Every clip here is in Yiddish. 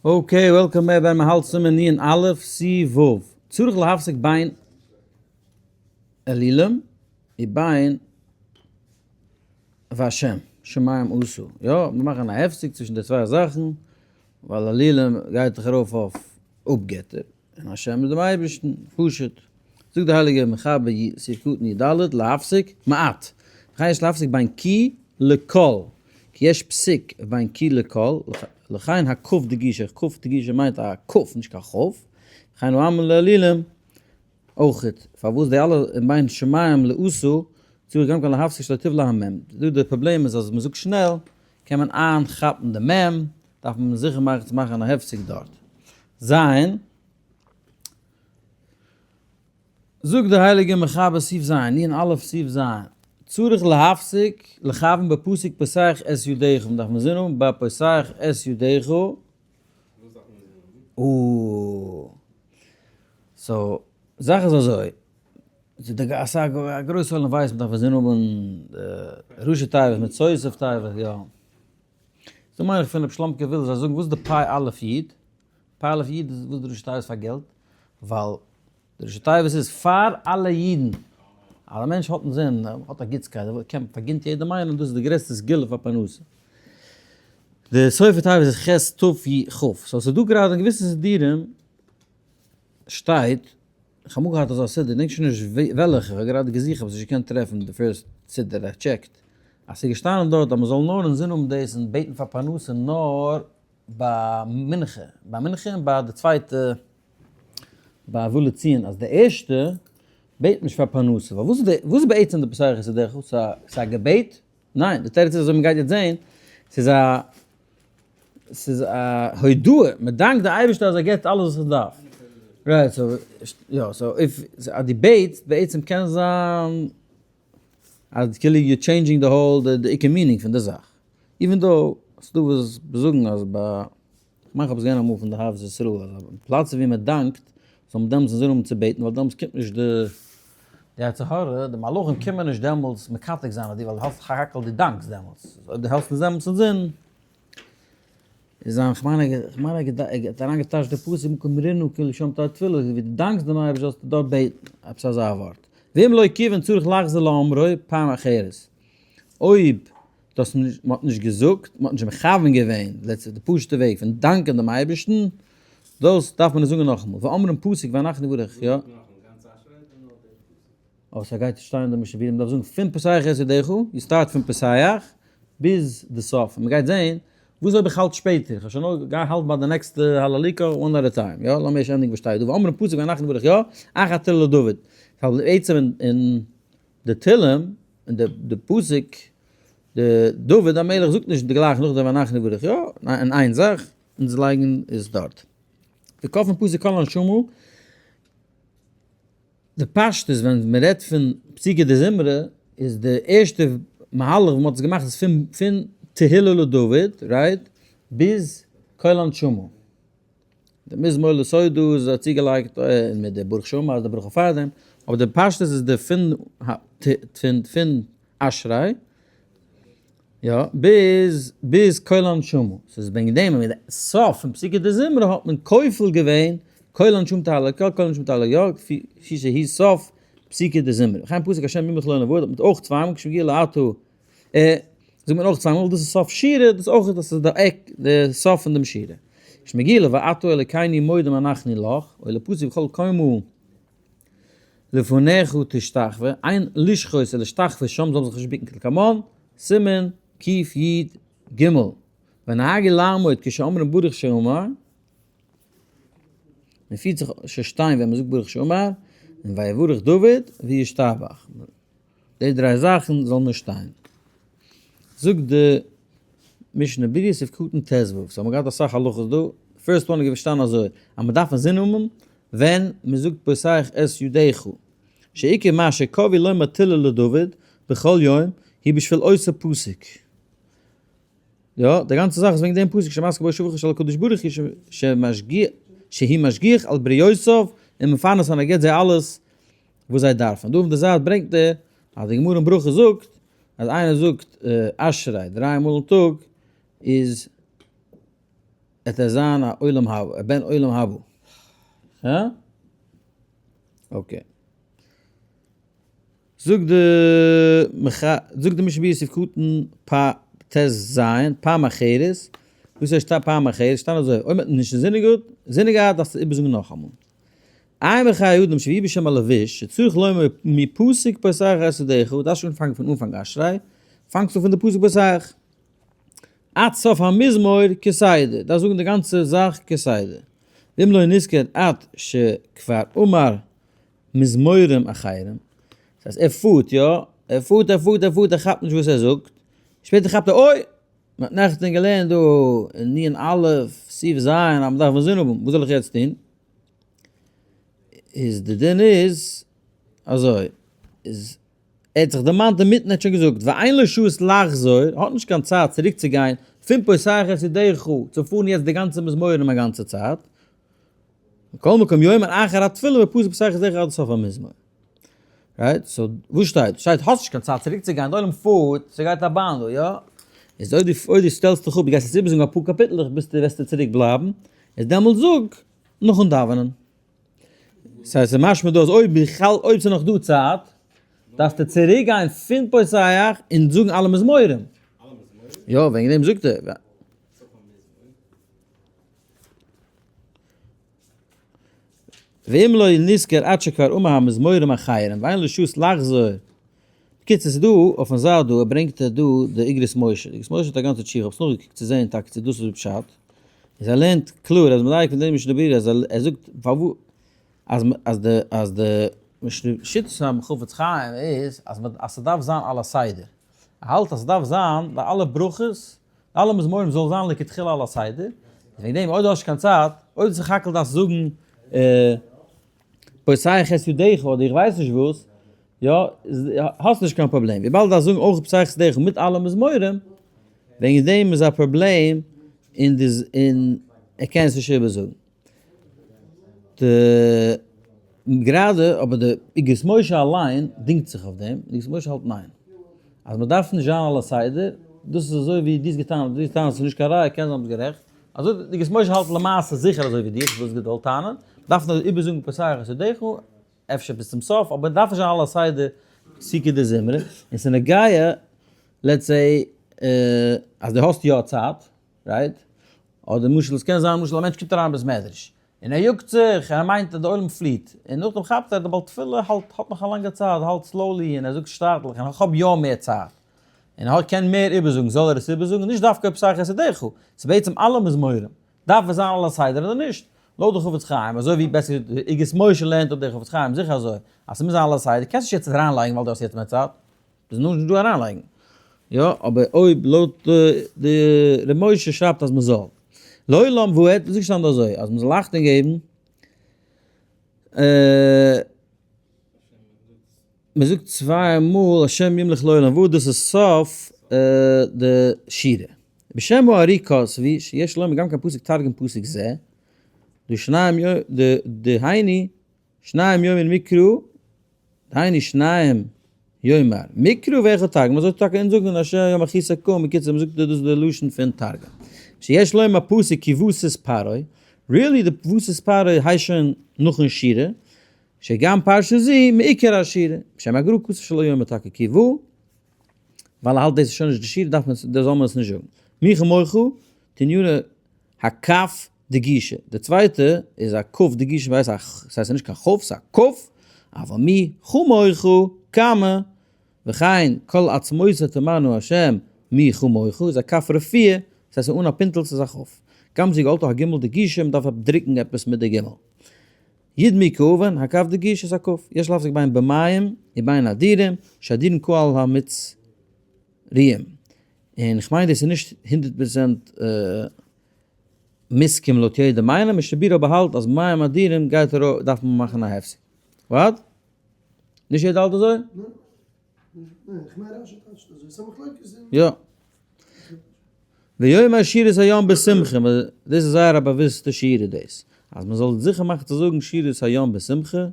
Okay, welcome back ביים האלט סימן נ א' סי' ו'. צריך להפסיק בין אלילים ובין והשם שמים עשו. יא, מיר מאכן א הפסק צווישן די צוויי זאכן, ווייל אלילים גייט דאך ארויף אויף אפגעטער, און השם איז דעם אייבערשטן, פשוט. זאגט דער הייליגער מחבר י סעיף קטן י ד, להפסיק מעט, וכן יש להפסיק בין כי לכל, כי יש פסיק בין כי לכל, לכן הכ' דגישה, כ' דגישה מיינט א כ' נישט קיין כ', וכן הוא אמר לאלילים, אויכעט, פארוואס די אלע בין שמים לעשו, צריך גם כן להפסיק שלא תבלע המ', דא די פראבלעם איז אז מ'זאגט שנעל, קען מען איינכאפן די מ', דארף מען זיכער מאכן צו מאכן א הפסק דארט. ז. זאגט דער הייליגער מחבר סעיף ז', נ א סעיף ז', צריך להפסיק לכוון בפסוק פותח את ידיך, מען דארף אינזין האבן ביי פותח את ידיך, וואס דארף מען אינזין האבן? אוה. So, זאך איז אזוי, אסאך א גרויסע עולם ווייסט מען דארף אינזין האבן ראשי תיבות מיט סוף תיבות, יא. דא מיין איך פון רב שלומקע וויל זיי זאגן וואס איז די פ' א' י'? פ' א' י' איז וואס די ראשי תיבות פאר געלט, ווייל די ראשי תיבות איז פאר אלע אידן, אז א מענטש האט אינזין, האט א גוטסקייט, ער קען פארגינט יעדעם איינעם, דאס איז די גרעסטע סגולה פאר פרנסה. די סופי תיבות איז ח' ת' י כ', so ס'איז דא גראדע אין געוויסע סידורים שטייט, איך האב אמאל געהאט אזא סידור, געדענק שוין נישט וועלכע, איך האב גראדע געזוכט אבער עס נישט געקענט טרעפן די first סידור איך checked, אז ס'איז געשטאנען דארט אז מ'זאל נאר אינזין האבן דאס און בעטן פאר פרנסה נאר ביי מנחה, ביי מנחה און ביי די צווייטע ביי ובא לציון, אז די ערשטע בעט מען נישט פאר פרנסה, ווייל וואס איז די, וואס איז בעצם די פותח את ידך? ס'איז א געבעט? ניין, די תירוץ איז אזוי מ'גייט יעצט זעהן, ס'איז א ס'איז א הודאה, מ'דאנקט די אייבערשטער אז ער געבט אלעס וואס מ'דארף. Right, so, יא, so if, אז דו בעטסט, בעצם קען זיין אז כאילו you're changing the whole, די עיקר meaning פון די זאך. Even though, ס'דא וואס זאגן אז ביי, כ'מיין כ'האב עס געזען אמאל פון די אהבת ישראל, אז א פלאץ ווי מ'דאנקט, זאל מען דעמאלטס אינזין האבן צו בעטן, ווייל דעמאלטס קומט נישט די די יצר הרע, די מלאכים קומען נישט דעמאלטס מקטרג זיין אויף דיר, ווייל דו האלסט סך הכל דו דאנקסט דעמאלטס, אויב דו האלסט נישט דעמאלטס אינזין, איז זיין, כ'מיין ער האט אריינגעטייטשט די פסוק מקום רינה כאילו שם תהא תפילה, ווי דו דאנקסט דעם אייבערשטן זאלסטו דארט בעטן, עפעס אזא ווארט. ואם לא כיוון צריך לחזור לאומרו פעם אחרת, אויב דאס נישט, מען האט נישט געזאגט, מען האט נישט מכוון געווען, לעצט די פשוט'ע וועג פון דאנקען דעם אייבערשטן, דאס דארף מען עס זאגן נאכאמאל, ואומרים פסוק ואנחנו נברך, יא. אבער ס'גייט שטיין די משנה ברורה, מ'דארף זאגן פון פותח את ידך, you start פון פותח ביז די סוף, און מ'גייט זען וואס אויב איך האלט שפעטער, איך האב שוין נאר גיי האלט ביי די נעקסטע הללוקה one at a time, יא, לאמיר ערשט ענדיגן וואס שטייט דא, ואומרים פסוק ואנחנו נברך יא, אחר תהלה לדוד, ווייל בעצם אין די תהלים, אין די פסוק, די דוד המלך זאגט נישט גלייך נאך די ואנחנו נברך יא, אין איין זאך, אונז לייגן עס דארט. וכופין פסוק כל הנשמה, די פשטות ווען מען רעדט פון פסוקי דזמרה איז די ערשטע מהלך וואס מען האט עס געמאכט איז פון פון תהילה לדוד right ביז כל הנשמה. די מזמור לתודה איז צוגעלייגט און מיט די ברוך שאמר איז די ברכה פארדעם, אבער די פשטות איז די פון פון פון אשרי יא ביז ביז כל הנשמה, ס'איז וועגן דעם אין די סוף פון פסוקי דזמרה האט מען כופל געווען כל הנשמה תהלל קה כל הנשמה תהלל יה כפי שהיא סוף פסוקי דזמרה, וכן פסוק השם ימלוך לעולם ועד האט מען אויך צוויי מאל כשמגיע לאתו זאגט מען אויך צוויי מאל דאס איז סוף שירה דאס אויך דאס איז די עק די סוף פון דעם שירה כשמגיע לואתה אלוקינו מודים אנחנו לך או לפסוק וכל קומה לפניך תשתחווה, אין לשחות אלא להשתחוות שם זאל מען זיך נישט ביקן כדלקמן, סימן קי"ג, ונהגו לעמוד כשאומרים ברוך שאמר, מען פירט זיך צו שטיין ווען מען זאגט ברוך שאמר, און ויברך דוד וישתבח, די דריי זאכן זאל מען שטיין. זאגט די משנה ברורה סעיף קטן ט"ו, so האבן מיר געהאט אסאך הלכות דא, first one איז געשטאנען אזוי, אז מען דארף אינזין האבן ווען מען זאגט פותח את ידך, שעיקר מה שקבעו לומר תהלה לדוד בכל יום היא בשביל אותו פסוק. יא, די גאנצע זאך איז וועגן דעם פסוק שמזכיר בו שבחו של הקדוש ברוך הוא שמשגיח שהיא משגיח על בריותיו און מפרנס און ער גיבט זיי אלעס וואס זיי דארפן. דא אויף די זייט ברענגט ער אז די גמרא אין ברכות זאגט אז איינער זאגט אשרי דריי מאל אין טאג איז. עט ער זיין א עולם הבא, א בן עולם הבא. הא? Okay. זאגט די מח זאגט די משנה ברורה סעיף קטן פ ט ז, פעם אחרת, וואס הייסט פעם אחרת? שטייט אזוי, אויב מען האט נישט אינזין געהאט דארפסטו איבערזאגן נאכאמאל. עיין בחיי אדם שהביא בשם הלבוש, שצריך לומר מפסוק פותח את ידך, דארפסט נישט אנפאנגען פון אנפאנג אשרי, פאנגסט אן פון די פסוק פותח. עד סוף המזמור כסדר, דארפסט זאגן די גאנצע זאך כסדר. ואם לא נזכר עד שכבר אמר מזמורים אחרים, דאס הייסט ער פארט יא, ער פארט ער פארט ער פארט ער כאפט נישט וואס ער זאגט, שפעטער כאפט ער אוי! מען האט נעכטען געלערנט דא אין נ א סעיף ז' אז מען דארף אינזין האבן, וואס זאל איך יעצט טון? איז די דין איז אזוי, איז ער האט זיך דערמאנט אינמיטן ער האט שוין געזאגט ואין לו שהות לחזור, ער האט נישט קיין צייט צוריק צו גיין פון פותח את ידך צו פארן יעצט די גאנצע מזמורים א גאנצע צייט, מכל מקום יאמר אחר התפילה בפסוק פותח את ידך עד סוף המזמור. Right? So וואס שטייט? שטייט האסט נישט קיין צייט צוריק צו גיין, די עולם פארט, ס'גייט א באן דא, יא? איז אויב דו אויב דו שטעלסט דיך אפ, דו גייסט יעצט איבערזאגן אפאר קאפיטלעך ביסטו וועסטו צוריק בלייבן, איז דעמאלטס זאג נאכן דאווענען. ס'הייסט ס'איז משמע דא אז אויב בכלל אויב ס'איז נאך דא צייט, דארפסטו צוריק גיין פון פותח און זאגן אלע מזמורים. יא, וועגן דעם זאגט ער. ואם לא נזכר עד שכבר אמר המזמורים אחרים ואין לו שהות לחזור. בקיצור ס'איז דא אויפן זייט דא ער ברענגט ער דא די אגרות משה, די אגרות משה האט א גאנצע תשובה, כ'האב עס נאכגעקוקט צו זעהן טאקע צו דאס איז די פשט, איז ער לערנט קלאר אז מדייק פון די משנה ברורה אז ער זאגט פארוואס אז אז די אז די שיטת החפץ חיים איז אז אז ס'דארף זיין על הסדר, ער האלט אז ס'דארף זיין ביי אלע ברכות אלע מזמורים זאלן זיין לכתחילה על הסדר, וועגן דעם אויב דו האסט נישט קיין צייט, אויב סך הכל דארפסט זאגן פותח את ידך אדער איך ווייס נישט וואס, יא, האסט נישט קיין פראבלעם, וויבאלד דארפסט זאגן אויך פותח את ידך מיט אלע מזמורים, וועגן דעם איז א פראבלעם און ער קען עס נישט איבערזאגן. די גראדע אבער די אגרות משה אליין דינגט זיך אויף דעם, די אגרות משה האלט ניין. אז מען דארף נישט זיין על הסדר, דאס איז אזוי ווי דו האסט געטענה'ט, דו האסט געטענה'ט ס'איז נישט קיין ראיה, קען זיין ביסט גערעכט, אזוי די אגרות משה האלט למעשה זיכער אזוי ווי דיר, וואס האסט געוואלט טענה'ן, מ'דארף נאר איבערזאגן פותח את ידך, אפשר ביז צום סוף, אבער מ'דארף נישט זיין על הסדר פסוקי דזמרה, און ס'איז נוגע let's say אז דו האסט יא צייט, right? אדער למשל עס קען זיין למשל א מענטש קומט אריין אין בית מדרש און ער יאגט זיך און ער מיינט אז די עולם פליט און נאכדעם כאפט ער אז די בעל תפילה האלט האט נאך א לאנגע צייט האלט slowly און ער זאגט שטייטליך און איך האב יא מער צייט און ער קען מער איבערזאגן זאל ער עס איבערזאגן נישט דווקא פותח את ידך ס'איז בעצם אלע מזמורים דארף עס זיין על הסדר אדער נישט לויט די חפץ חיים אזוי ווי בעסער געזאגט די אגרות משה לערנט אויף די חפץ חיים זיכער אזוי אז ס'מוז זיין על הסדר קענסט נישט יעצט אריינלייגן ווייל דו האסט יעצט מער צייט. איז נאר נישט דא אריינלייגן. יא, אבער אויב לויט די ר' משה שרייבט אז מ'זאל. לעולם ועד, וואס איז געשטאנען אזוי? אז מ'זאל אכטונג געבן, מ'זאגט צוויי מאל השם ימלוך לעולם ועד, דאס איז סוף די שירה. בשם הארי כתבו שיש לומר גם כן פסוק תרגום פסוק זה, דשניים דהיינו שניים יאמר מקרא, דהיינו שניים יאמר מקרא ואחד תרגום, אזוי טאקע אונז זאגן אשר יום אחיסה קום, בקיצור מ'זאגט דאס איז די לשון פון תרגום. שיש לומר פסוק כי בסיס פרעה, really די בסיס פרעה הייסט שוין נאכן שירה, שגם פרשה זו מעיקר השירה, בשם הגרא כתוב שלא יאמר טאקע כי בא, ווייל ער האלט דאס איז שוין נישט די שירה דארף מען עס זאל מען עס נישט זאגן. מי כמוך תניינא הכף דגישה, די צווייטע איז א כ' דגישה, ווייס איך, ס'הייסט נישט קיין כ', ס'איז א כ', אבל מי כמוך כמה, וכן כל עצמותי תאמרנה השם מי כמוך איז א כף רפואה, ס'הייסט אן א פינטל ס'איז א כ'. גם זו גאלתו הג' דגישה, מ'דארף דריקן עפעס מיט די ג'. ידמי כאבן, הכף דגישה איז א כ'. יש להפסיק בין במים ובין אדירים, שאדירים קהל המצריים. און כ'מיין דאס איז נישט 100% מסכים לויט יעדע מיינונג, משנה ברורה אבער האלט אז מים אדירים גייט ארויף דארף מען מאכן א הפסק. What? נישט יעדער האלט אזוי? יא. ויאמר שירת הים בשמחה, דאס איז זייער א באוויסטע שירה דאס, אז מען זאל זיכער מאכן צו זאגן שירת הים בשמחה,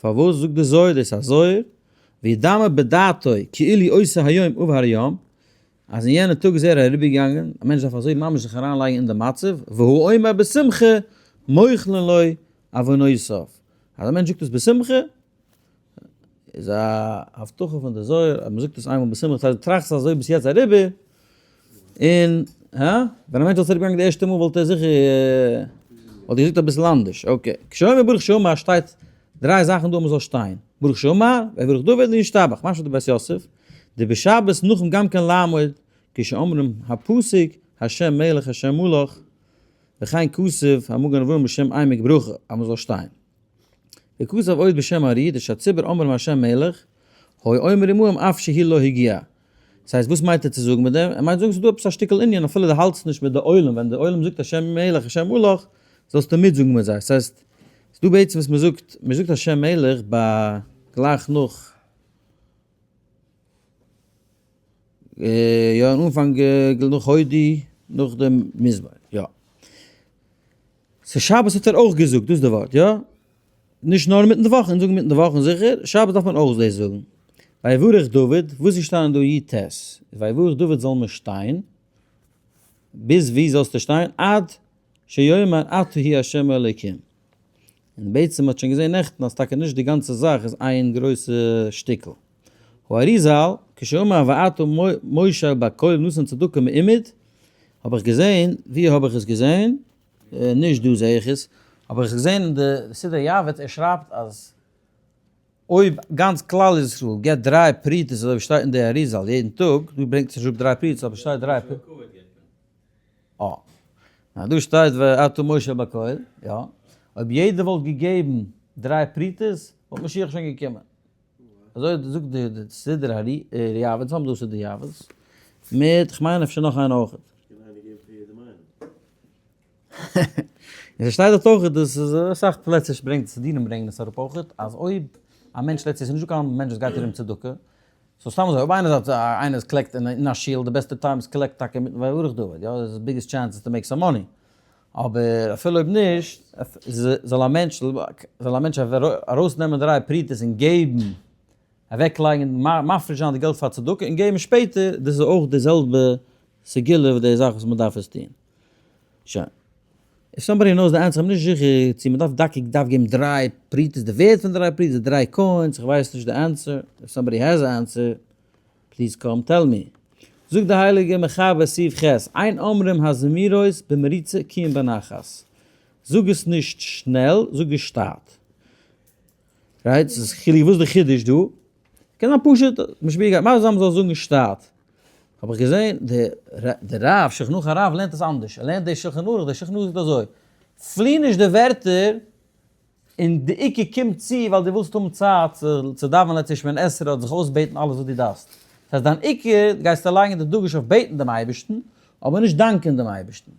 פארוואס זאגט די זוהר דאס א זוהר, וידמה בדעתו כאילו עושה היום עובר הים. אז אין יענע טאג איז ער אריבערגעגאנגען, א מענטש דארף אזוי ממש זיך אריינלייגן אין די מצב, והוא אומר בשמחה מוחלין לו עוונותיו, אז א מענטש זאגט עס בשמחה, איז א הבטחה פון די זוהר אז מען זאגט עס איינמאל בשמחה, דאס הייסט דו טראכסט אזוי ביסט יעצט אריבער, און הא? ווען א מענטש וואלט אריבערגעגאנגען די ערשטע מאל וואלט ער זיכער וואלט געזאגט אביסל אנדערש, okay. כשאומר ברוך שאמר שטייט דריי זאכן דא אז מען זאל שטיין, ברוך שאמר, ויברך דוד און ישתבח, משמע די בית יוסף, דבשבת נחום גם כן לעמוד כשאומרים הפסוק השם מלך השם מלך, וכן כתוב המגן אברהם בשם עמק ברכה אז מען זאל שטיין. וכתב עוד בשם הארי דשהציבור אומרים השם מלך, הוי אומר עמהם אף שהיא לא הגיעה. דאס הייסט וואס מיינט ער צו זאגן מיט דעם? ער מיינט זאגן ס'איז דא עפעס א שטיקל ענין אפילו דו האלטסט נישט מיט די עולם ווען די עולם זאגט השם מלך השם מלך זאלסטו מיטזאגן מיט זיי. ס'הייסט ס'איז דא בעצם וואס מ'זאגט, מ'זאגט השם מלך ביי גלייך נאך יא אין אנפאנג נאך הודי נאך די מזמור יא. ס'איז שבת האט ער אויך געזאגט, דאס איז די ווארט, יא? נישט נאר אינמיטן די וואך, אונז זאגן אינמיטן די וואכן זיכער, שבת דארף מען אויך דאס זאגן. ויברך דוד, וואס איז געשטאנען דא י ט? ויברך דוד זאל מען שטיין, ביז ווי זאלסטו שטיין? עד שיאמר אתה הוא ה' האלוקים. און בעצם מ'האט שוין געזען נעכטן אז טאקע נישט די גאנצע זאך איז איין גרויסע שטיקל. האריזל, כשאמר ואתה מושל בכל נתן צדקה מעומד, האב איך געזען, ווי האב איך עס געזען? נישט דא זעה איך עס, האב איך עס געזען אין די סידור יעבץ, ער שרייבט אז אויב גאנץ כלל ישראל געבט דריי פרוטות אזוי ווי שטייט אין די אריזל יעדן טאג, דא ברענגט עס נישט אראפ דריי פרוטות אבער שטייט דריי פרוטות. אה. ניין דא שטייט ואתה מושל בכל, יא. אויב יעדער וואלט געגעבן דריי פרוטות וואלט משיח שוין געקומען. אזוי זאגט די סידור יעבץ, האבן דא סידור יעבץ, מיט כ'מיין אפשר נאך איינער אויכעט. קען איינער געבן פאר יעדעם איינעם? און ס'שטייט דארט אויכעט, דאס איז אסאך פלעצער ברענגט סידורים ברענגען עס אראפ אויכעט, אז אויב א מענטש לעצט איז נישטא קיין מענטש וואס גייט ארום צדקה, so סתם אזוי אויב איינער זאגט איינער איז collect אין א שול די בעסטע time איז collect טאקע מיטן ויברך דוד, יא, איז biggest chances to make some money, אבער אפילו אויב נישט, זאל א מענטש, זאל א מענטש ארויסנעמען דריי פרוטות און געבן, אוועקלייגן, מפריש זיין די געלט פאר צדקה און געבן שפעטער, דאס איז אויך די זעלבע סגולה ווי די זאך וואס מען דארף עס טון. שוין. If somebody knows the answer, כ'בין נישט זיכער צו מען דארף דוקא דארף געבן דריי פרוטות, די ווערד פון דריי פרוטות, די דריי coins, איך ווייס נישט די answer, if somebody has a answer, please come tell me. זאגט די הייליגע מחבר סעיף ח', אין אומרים הזמירות במריצה כי אם בנחת. זאג עס נישט שנעל, זאג עס שטאט. Right? ס'איז חילוק וואס די חידוש דא? קען זיין פשוט, משביע גייט מסביר זיין מ'זאל זאגן שטאט. האב איך געזען די רב, שולחן ערוך הרב לערנט עס אנדערש, ער לערנט די שולחן ערוך, די שולחן ערוך זאגט אזוי, פלי נישט די ווערטער און די עיקר קומט צו ווייל דו ווילסט האבן צייט צו דאווענען לעצטע שמונה עשרה אדער זיך אויסבעטן אלעס וואס דו דארפסט. דאס הייסט דיין עיקר גייסטו לייגן די דגוש אויף בעטן דעם אייבערשטן, אבער נישט דאנקען דעם אייבערשטן.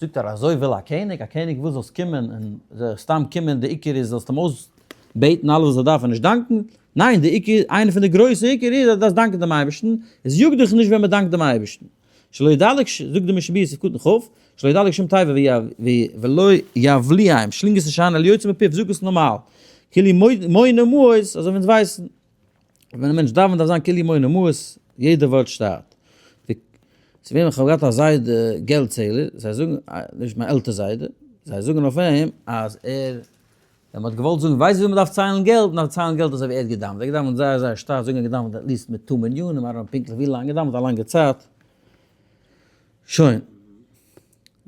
זאגט ער אזוי וויל א קעניג, א קעניג וויל זאלסט קומען און סתם קומען די עיקר איז זאלסט אים אויסבעטן אלעס וואס ער דארף און נישט דאנקען, ניין די עיקר, איינע פון די גרויסע עיקר איז אז דו דארפסט דאנקען דעם אייבערשטן, עס יאגט דיך נישט ווען מען דאנקט דעם אייבערשטן. שלא ידלג, זאגט די משנה ברורה סעיף קטן כ', שלא ידלג שום תיבה ולא יבליעם, שלינג עס נישט איין, אלא יוציא מפיו, זאג עס נארמאל, כאילו מונה מעות, אזוי ווי אונז ווייסן, ווען א מענטש דאווענט דארף זיין כאילו מונה מעות, יעדע ווארט שטייט. צו וועם איך האב געהאט א זיידע געלט ציילער, זיי זאגן, נישט מיין עלטער זיידע, זיי זאגן אויף אים אז ער ווען מ'האט געוואלט זאגן ווייסט ווי מ'דארף ציילן געלט, מ'דארף ציילן געלט אזוי ווי ער האט געדאווענט, ער האט געדאווענט זייער זייער שטארק, זאגן ער האט געדאווענט at least מיט טו מנינים, I don't know פונקטליך ווי לאנג, געדאווענט א לאנגע צייט, שוין.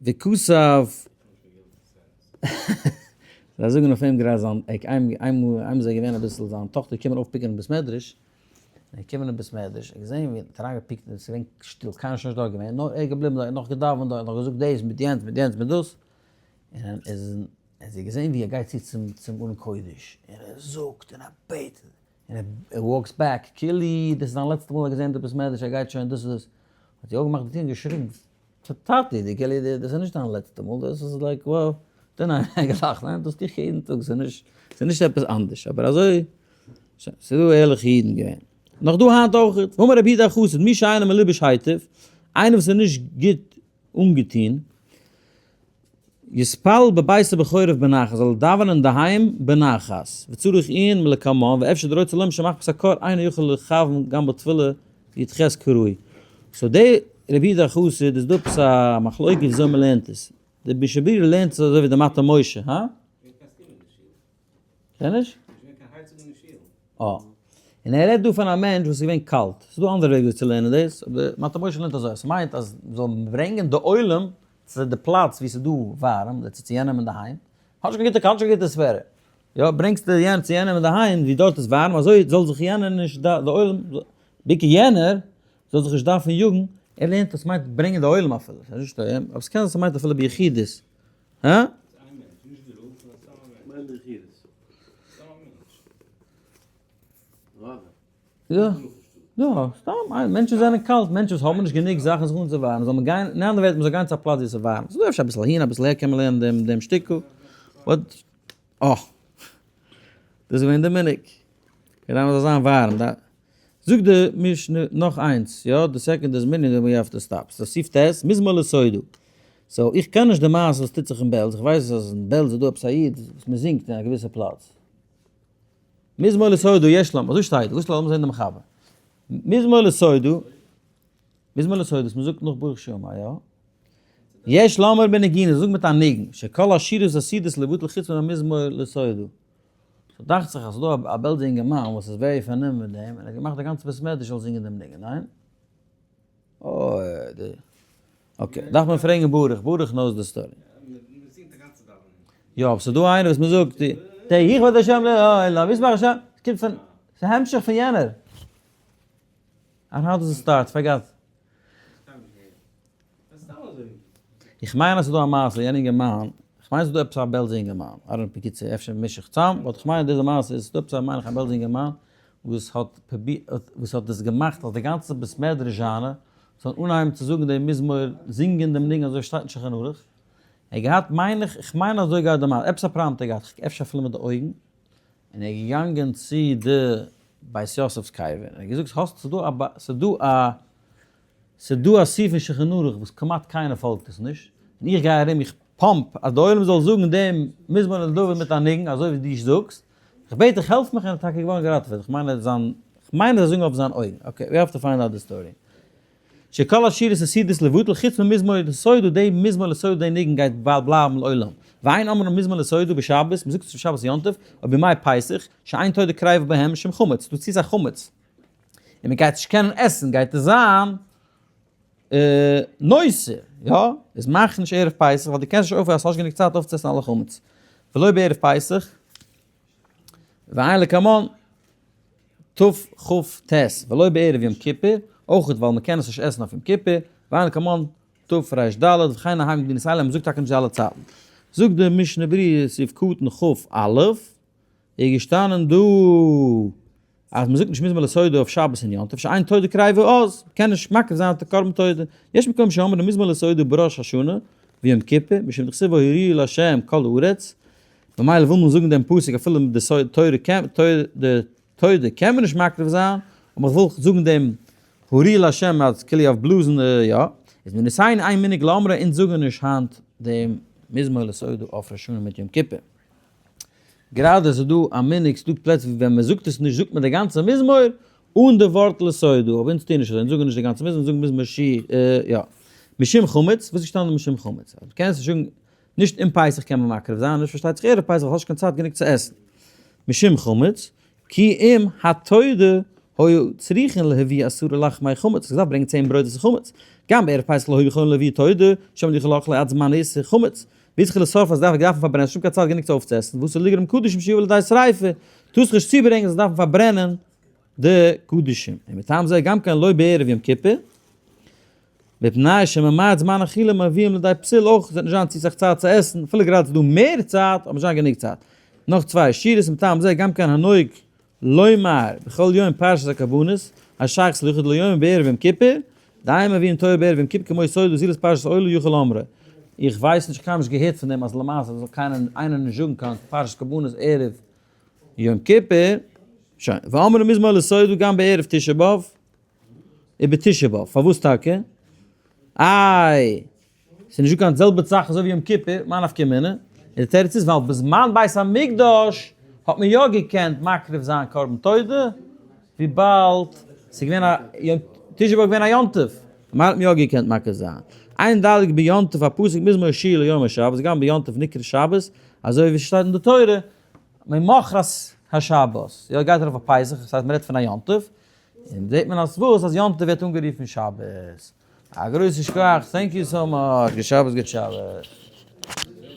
וכתב, זיי זאגן אויף אים גראדע זיין, איינמאל איז ער געווען אביסל, זיין טאכטער געקומען אויפ pick ן אין בית מדרש, ער איז געקומען אין בית מדרש, ער האט געזען ווי ער האט אריינגע pick ט, עס איז געווען שטיל, קיינער איז שוין נישט דארט געווען, נאר ער איז געבליבן דארט, ער האט נאך געדאווענט דארט, נאך געזאגט דאס מיט יענץ מיט יענץ מיט דאס, און איז און זי האט געזען ווי ער גייט צו צום צום ארון קודש, און ער זאגט און ער בעט, און ער walks back, כאילו דאס איז זיין לעצטע מאל ער האט געזען די בית מדרש, ער גייט שוין דאס איז דאס, האט זי אויפגעמאכט די טיר און געשריגן, טאטי, די כאילו דאס איז נישט דיין לעצטע מאל, דאס איז like wow, דען האט ער געלאכט, ניין דאס טו איך יעדן טאג, ס'איז נישט, ס'איז נישט עפעס אנדערש, אבער אזוי, שוין, ס'איז דא ערליכע אידן געווען, נאך דא היינט אויכעט, אמר רבי יהודה החסיד, מי שאינו מלובש היטב, איינער וואס איז נישט גוט אנגעטון, יתפלל בביתו בחורף בנחת, זאל ער דאווענען אינדערהיים בנחת, וצריך עיון מלקמן, ואפשר דרוצה לומר שמחמת הקור אינו יכול לכוון גם בתפילה י ח כראוי. So די רבי יהודה החסיד איז דא עפעס א מחלוקת וויאזוי מען לערנט עס. די משנה ברורה לערנט עס אזוי ווי די מטה משה, הא? קען נישט? אה. און ער רעדט דא פון א מענטש וואס איז געווען קאלט. ס'איז דא אנדערע וועג ווי צו לערנען דאס, אבער מטה משה לערנט אזוי, ס'מיינט אז מ'זאל ברענגען די עולם צו די פלאץ ווי ס'איז דא ווארעם, אדער צו יענעם אינדערהיים. האט נישט קיין גוטע האט נישט קיין גוטע סברא. יא, ברענגסט יענעם צו יענעם אינדערהיים ווי דארט איז ווארעם, אזוי זאל זיך יענער נישט די עולם, בעיקר יענער, זאל זיך נישט דארפן יאגן. ער לערנט אז ס'מיינט ברענגען די עולם אפילו. ס'איז נישט אבער ס'קען זיין ס'מיינט אפילו ביחידות. הא? יא, יא, סתם, מענטשן זענען קאלט, מענטשן וואס האבן נישט גענוג זאכן זיך אנצואווארעמען, זאל מען גיין, אין אנדערע ווערטער, מען זאל גיין צו א פלאץ וואו עס איז ווארעם, ס'איז דא אפשר אביסל אהין אביסל אהער קען מען לערנען דעם דעם שטיקל, but, אה, דאס איז געווען די מנהג, כדי מען זאל זיין ווארעם, זאגט די משנה נאך איינס, יא, די second איז מנהג ווען we have to stop, so סעיף ט', מזמור לתודה, so איך קען נישט די מעשה וואס טוט זיך אין בעלז, איך ווייס אז אין בעלז איז דא עפעס א איד וואס מען זינגט אין א געוויסע פלאץ. מזמור לתודה יש לומר, אזוי שטייט, וואס לאמיר זען די מחבר. מזמור לתודה, מזמור לתודה, וואס מען זאגט נאך ברוך שאמר, יא? יש לומר בנגינה, זאג מיט א ניגון, שכל השירות עתידות לבטל חוץ מן המזמור לתודה. so דאכט זיך אז ס'איז דא א בעלזער אינגערמאן וואס איז very פארנומען מיט דעם, און ער האט געמאכט די גאנצע בית מדרש זאל זינגען דעם ניגון, ניין? אוי די. okay, דארף מען פרעגן ברוך, ברוך knows די story. יא, אבער ס'איז דא איינער וואס מ'זאגט, תהי כבוד השם לעולם, ישמח השם, ס'קומט פון, ס'איז המשך פון יענער. And how does it start? Forgot. איך מיין אז ס'איז דא א מעשה, יענע אינגערמאן, איך מיין ס'איז דא עפעס א בעלזע אינגערמאן, I don't know בקיצור, אפשר מיש איך צאם, but איך מיין אז די מעשה איז, ס'איז דא עפעס א מיין איך א בעלזע אינגערמאן, וואס האט פרובירט, וואס האט עס געמאכט אז די גאנצע בית מדרש זיינע זאל אנהייבן צו זאגן דעם מזמור, זינגען דעם ניגון אזוי שטייט אין שולחן ערוך, ער האט געהאט מיין איך, איך מיין אזוי גייט די מעשה, עפעס א פראבלעם האט ער געהאט, אפשר אפילו מיט די אויגן, און ער איז געגאנגען צו די בית יוסף'ס קבר, און ער האט געזאגט האסט, ס'איז דא א, ס'איז דא א, ס'איז דא א סעיף אין שולחן ערוך וואס כמעט קיינער פאלגט עס נישט, און איך גיי ארום איך pump אז די עולם זאל זאגן דעם מזמור לדוד מיט א ניגון אזוי ווי דו זאגסט, איך בעט דיך העלף מיך און ער איז טאקע געווארן געראטעוועט, איך מיין אז זיין, איך מיין אז זיי זאגן אויף זיין אויגן, okay we have to find out די story. שכל השירות עתידות לבטל חוץ ממזמור לתודה, די מזמור לתודה די ניגון גייט בלייבן לעולם. ואין אומרים מזמור לתודה בשבת, מ'זאגט עס בשבת יום טוב, או בימי פסח, שאין תודה קריבה בהם משום חמץ, דא צו סאך חמץ. און מ'גייט נישט קענען עסן גייט עס זיין נושא, יא? איז מאך נישט ערב פסח ווייל דו קענסט נישט אויפהערן, האסט נישט גענוג צייט אויפצועסן אלע חמץ. ולא בערב פסח, ועיין לקמן תכ"ט, ולא בערב יום כיפור, אויך ווייל מ'קען עס נישט עסן אויף יום כיפור, ועיין לקמן תר"ד, וכן נהג במדינות אלה, מ'זאגט טאקע נישט די אלע צייטן. זאגט די משנה ברורה סעיף קטן כ"א, איז געשטאנען דא אז מ'זאגט נישט מזמור לתודה אויף שבת און יום טוב, שאין תודה קריבה אז, מ'קען נישט מקריב זיין א קרבן תודה. יש מקום שאומרים מזמור לתודה בראש השנה ויום כיפור, משום דכתיב הריעו לה' כל הארץ, ממילא וויל מען זאגן דעם פסוק אפילו מיט די תורה קען די תודה קען מען נישט מקריב זיין, אבער איך וויל זאגן דעם הריעו לה' אז כאילו אויף בלאזן יא, איז מנסיין אין מנהג לאמרה אונז זאגן נישט היינט דעם מזמור לתודה אויף ראש השנה מיט יום כיפור. גראדע איז דא א מנהג, ס'דא פלעצער ווי ווען מ'זאגט עס נישט זאגט מען די גאנצע מזמור אן די ווארט לתודה, אבער אונז טוען נישט אזוי, אונז זאגן נישט די גאנצע מזמור, אונז זאגן מזמור שיר, יא. משום חמץ, וואס איז געשטאנען משום חמץ? אז מ'קען עס נישט זאגן, נישט אום פסח קען מען מקריב זיין, נישט פארשטייט זיך ערב פסח ווייל האסט נישט קיין צייט גענוג צו עסן. משום חמץ, כי אם התודה היו צריכין להביא עשרה לחמי חמץ, האסט געדארפט ברענגען צען ברויט וואס איז חמץ, גם בערב פסח לא היו יכולין להביא תודה, שמא לא יוכל לאכלה עד זמן איסור חמץ, ויצטרכו לשרפו אז דארף דארפן פארברענען, נישט האבן קיין צייט גענוג צו אויפצועסן, ואסור לגרום קדשים שיבא לידי שריפה, טארסט נישט צוברענגען זאלסט דארפן פארברענען די קדשים, ומטעם זה גם כן לא בערב יום כיפור. מפני שממעט זמן אכילה מביאים לידי פסול אויך וועט נישט זיין צו סאך צייט צו עסן, אפילו גראדע איז דא מער צייט אבער נישט זיין גענוג צייט. נאך צוויי שורות מטעם זה גם כן הנוהג לומר בכל יום פרשת הקרבנות השייכות ליחיד ליום בערב יום כיפור, דיין מביאים תורה בערב יום כיפור כמו סוד וזילת פרשת עולה יוכל אומרה. איך ווייס נישט קיינמאל נישט געהערט פון דעם אז למעשה זאל קיינער איינער נישט זאגן קיין פרשת קרבנות ערב יום כיפור. שוין, ואמרו מזמור לתודה גם בערב תשעה באב. איבער תשעה באב, פארוואס טאקע? איי, ס'איז נישטא קיין זעלבע זאך אזוי ווי יום כיפור, מאי נפקא מינה? און די תירוץ איז ווייל בזמן בית המקדש האט מען יא געקענט מקריב זיין קרבן תודה, וויבאלד ס'איז געווען א יום, תשעה באב איז געווען א יום טוב. ממילא האט מען יא געקענט מקריב זיין. אין דלג ביום טוב א פסוק מזמור שיר ליום השבת, גם ביום טוב נקרא שבת, אזוי ווי ס'שטייט אין די תורה, ממחרת השבת, יא גייט ארויף אויף פסח, דאס הייסט מ'רעדט פון א יום טוב, און זעט מען אז וואס אז יום טוב ווערט אנגערופן שבת. א גרויסן שכח, thank you so much, גוט שבת גוט שבת.